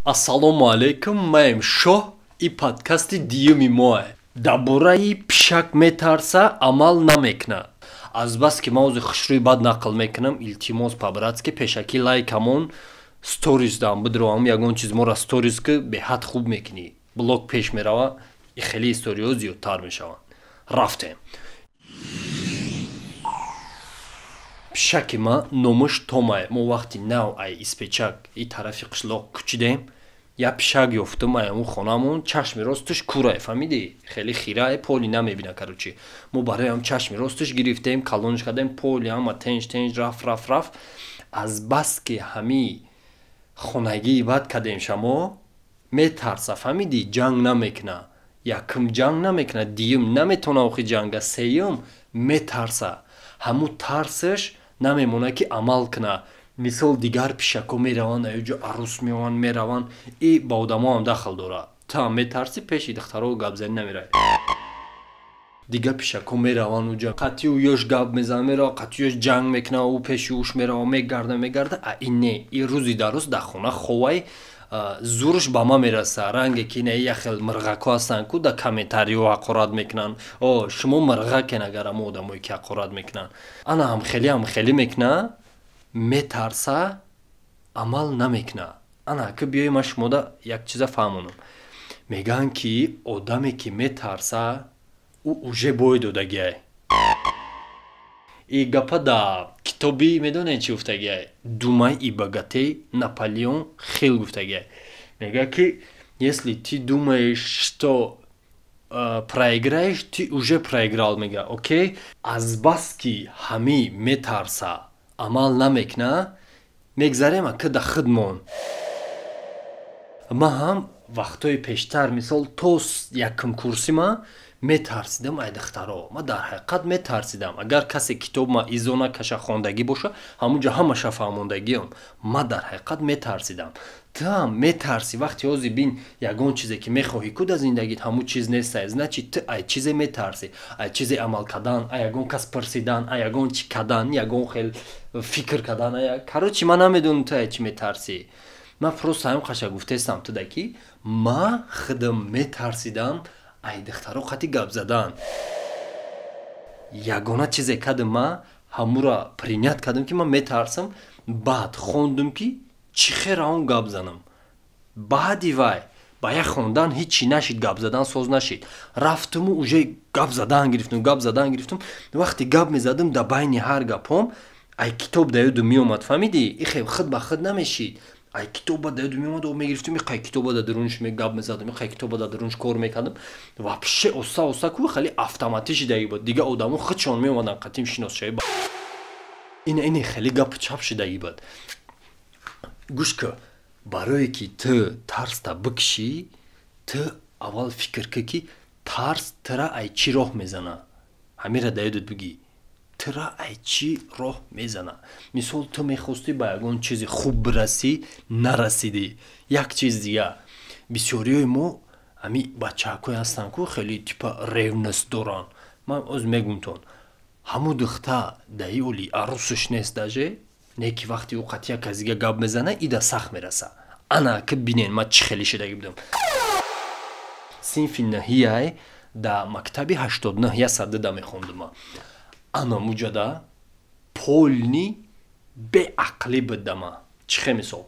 Ассалому алайкум, маем Шоҳ и подкасти дуюми моа. Дар бораи пишак метарса, амал намекунад. Азбаски ман ози хушрӯи бад нақл мекунам, илтимос по-братски пешакӣ лайкамон сторис дам бидроам, ягон чиз мора сторис ки беҳад хуб мекунӣ. Блог пеш мерава, и хеле историҳо зиёдтар мешаванд. Рафтем. Пишаки ма номаш Томае. Мо вақти нав ай Испечак и тарафи қишлоқ кӯчидем, як пишак ёфтум ай ҳамун хонамон, чашми росташ курае, фаҳмидӣ? Хеле хирае, поли намебина, короче. Мо барои ҳам чашми росташ гирифтем, калонш кардем, поли ҳама тенҷ тенҷ рафт рафт рафт. Азбаски ҳами хонагии бад кардем шамо, метарса, фаҳмидӣ? Ҷанг намекуна. Якум ҷанг намекуна, дуюм наметавона охи ҷанга, сеюм метарса. Ҳамун тарсаш намемонад ки амал куна. Мисол дигар пишакҳо мераванд, аёҷо арӯс меоянд, мераванд, и ба одамо ҳам дахл дорад. Ту ҳам метарсӣ, пеши духтаро гапзанӣ намеравӣ. Дигар пишакҳо мераванд уҷа, қатъи ӯ ёш гап мезанад, мерава, қатъи ёш ҷанг мекунад, ӯ пеши ӯш мерава, мегарда, мегарда. А ин не, ин рӯзи дар рӯз дар хона ховай, зурш ба ман мераса. Ранге ки ина як хел мирғакҳо ҳастанд ку дар комментариҳо ҳақорат мекунанд. О, шумо мирғакен агар ҳамо одамое ки ҳақорат мекунанд. Ана ҳамхелӣ ҳамхелӣ мекуна, метарса, амал намекуна. Ана ки биёи ман шумода як чиза фаҳмонам. Мегӯянд ки одаме ки метарса, ӯ уже бой додагиай. И гапа да китоби медонед чӣ гуфтагиай? Думай и богатей Наполеон Хилл гуфтагиай. Мегӯяд ки если ты думаешь, что проиграешь, ты уже проиграл, мегӯяд. Окей? Азбаски ҳамӣ метарса, амал намекуна, мегзарем ака да худмон. Ман ҳам вақтҳои пештар, мисол то якум курси ман метарсидам ай духтаро. Ман дар ҳақиқат метарсидам. Агар касе китоб ма изо накаша хондагӣ боша, ҳамунҷо ҳамаша фаҳмондагиам. Ман дар ҳақиқат метарсидам. Ту ҳам метарсӣ, вақти ҳозир бин ягон чизе ки мехоҳӣ ку дар зиндагит, ҳамун чиз нестай. Значит, ту ай чизе метарсӣ, ай чизе амал кардан, ай ягон кас пурсидан, ай ягон чӣ кардан, ягон хел фикр кардан. Короче, ман намедонам ту ай чӣ метарсӣ. Ман просто ҳамин қаша гуфтаистам туда ки ман худам метарсидам ай духтаро қати гап задан. Ягона чизе кардам ман ҳамура принят кардам ки ман метарсам, баъд хондум ки чӣ хел он гап занам. Баъди вай ба як хондан ҳеҷ чӣ нашид, гап задан соз нашид. Рафтуму уже гап задан гирифтум, гап задан гирифтум. Вақте гап мезадам, дар байни ҳар гапҳом ай китоб да ёдум меомад, фаҳмидӣ? Ихе худ ба худ намешид. Ай китоба да ёдум меомад, мегирифтум, иқай китоба да дарунш гап мезадам, иқай китоба да дарунш кор мекардам. Вообще оста оста ку хеле автоматӣ шидаги буд. Дигар одамо худшон меомаданд қатим шиносшавӣ. Ина ини хеле гап чап шидаги буд. Гӯш кун, барое ки ту тарста бикшӣ, ту аввал фикр кун ки тарс тура ай чӣ роҳ мезана. Ҳамира да ёдат бигӣ. Тура ай чӣ роҳ мезана. Мисол ту мехостӣ ба ягон чизи хуб бирасӣ, нарасидӣ. Як чиз дига. Бисёриҳои мо ҳами бачаҳакое ҳастанд ку хеле типа ревность доранд. Ман оз мегӯмтон, ҳамун духта даи оли арӯсаш нест даже, не ки вақте ӯ қатъи як кас дига гап мезана, ида сахт мераса. Ана ки бинен ман чӣ хеле шидаги будам. Синфи наҳияй да мактаби 89 102 мехондум ман. Ана муҷада полни беақлӣ будам ман. Чӣ хел мисол?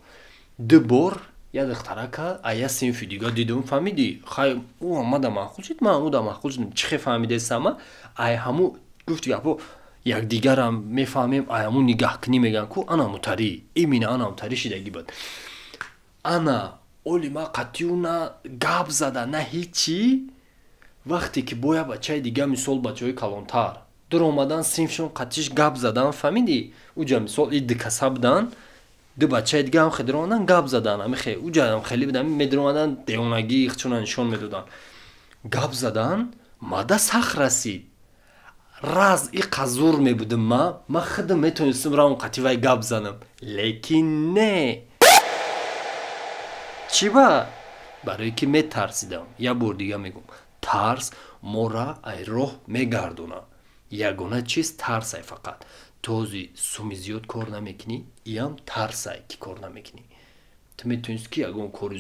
Ду бор як духтарака а як синфи дига дидум, фаҳмидӣ? Хай ӯ омада маъқул шуд, ман ӯда маъқул шудам. Чӣ хел фаҳмидесам ман? Ай ҳаму гуфти гапо якдигарам мефаҳмем, ай ҳамун нигаҳкунӣ мегӯянд ку ана мутарӣ, имина ана мутарӣ шидаги буд. Ана оли ман қатъи ӯ на гап зада, на ҳечӣ. Вақте ки бо як бачаи дига, мисол бачаҳои калонтар дур омадан, синфшон қатъиш гап задан, фаҳмидӣ? Уҷа мисол и ду каса будан, ду бачаи дига ҳам хеле дуромадан гап задан, ҳами уҷа ҳам хеле будан, медуромадан девонагии худшонро нишон медоданд. Гап задан мада сахт расид. Раз и қазур мебудам ман худам метавонистам равам қатъи вай гап занам, лекин не. Чӣ ба? Барое ки метарсидам. Як бор дига мегӯм, тарс мора ай роҳ мегардонад. Ягона чиз тарсай фақат. Ту ҳозир суми зиёд кор намекунӣ, иам тарсай ки кор намекунӣ. Ту метавонисти ки ягон кори